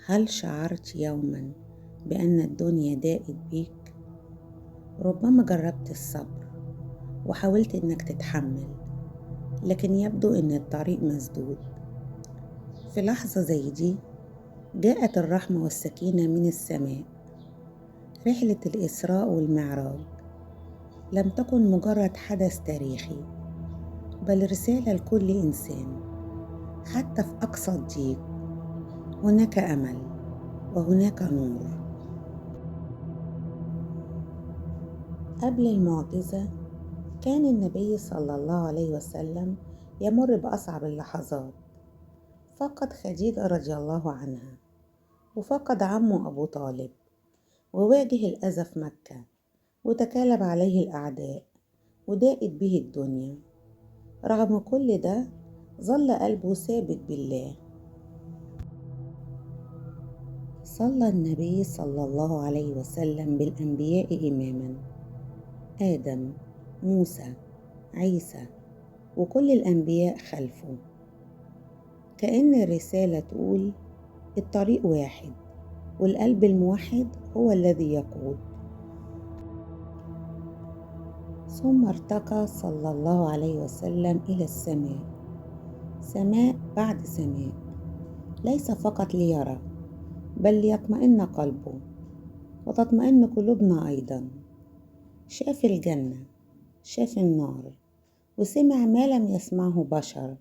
هل شعرت يوما بأن الدنيا ضاقت بيك؟ ربما جربت الصبر وحاولت إنك تتحمل، لكن يبدو إن الطريق مسدود. في لحظة زي دي جاءت الرحمة والسكينة من السماء. رحلة الإسراء والمعراج لم تكن مجرد حدث تاريخي، بل رسالة لكل إنسان حتى في أقصى الضيق هناك أمل وهناك نور. قبل المعجزة كان النبي صلى الله عليه وسلم يمر بأصعب اللحظات. فقد خديجة رضي الله عنها، وفقد عمه أبو طالب، وواجه الأذى في مكة، وتكالب عليه الأعداء، وضاقت به الدنيا. رغم كل ده ظل قلبه ثابت بالله. صلى النبي صلى الله عليه وسلم بالأنبياء إماما، آدم، موسى، عيسى، وكل الأنبياء خلفه. كأن الرسالة تقول الطريق واحد، والقلب الموحد هو الذي يقود. ثم ارتقى صلى الله عليه وسلم إلى السماء، سماء بعد سماء، ليس فقط ليرى بل ليطمئن قلبه وتطمئن قلوبنا أيضا. شاف الجنة، شاف النار، وسمع ما لم يسمعه بشر.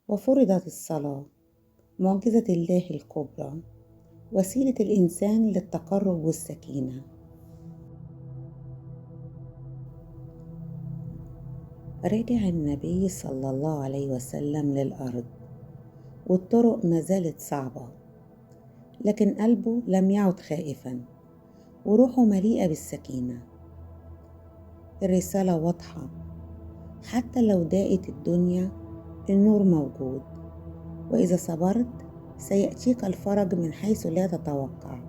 وفرضت الصلاة، معجزة الله الكبرى، وسيلة الإنسان للتقرب والسكينة. رجع النبي صلى الله عليه وسلم للأرض، والطرق ما زالت صعبة، لكن قلبه لم يعد خائفا، وروحه مليئة بالسكينة. الرسالة واضحة، حتى لو ضاقت الدنيا النور موجود، وإذا صبرت سيأتيك الفرج من حيث لا تتوقع.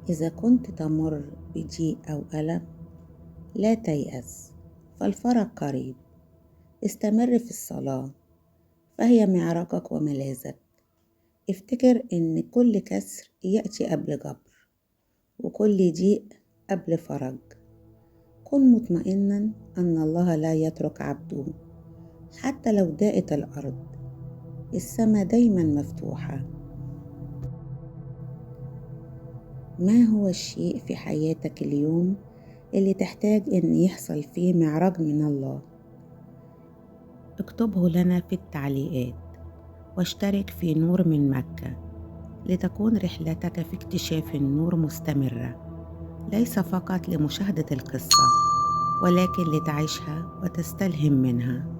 إذا كنت تمر بضيق أو ألم لا تيأس، فالفرج قريب. استمر في الصلاة، فهي معراجك وملاذك. افتكر إن كل كسر يأتي قبل جبر، وكل ضيق قبل فرج. كن مطمئنا أن الله لا يترك عبده حتى لو ضاقت الأرض. السماء دايما مفتوحة. ما هو الشيء في حياتك اليوم اللي تحتاج إن يحصل فيه معراج من الله؟ اكتبه لنا في التعليقات، واشترك في نور من مكة لتكون رحلتك في اكتشاف النور مستمرة، ليس فقط لمشاهدة القصة ولكن لتعيشها وتستلهم منها.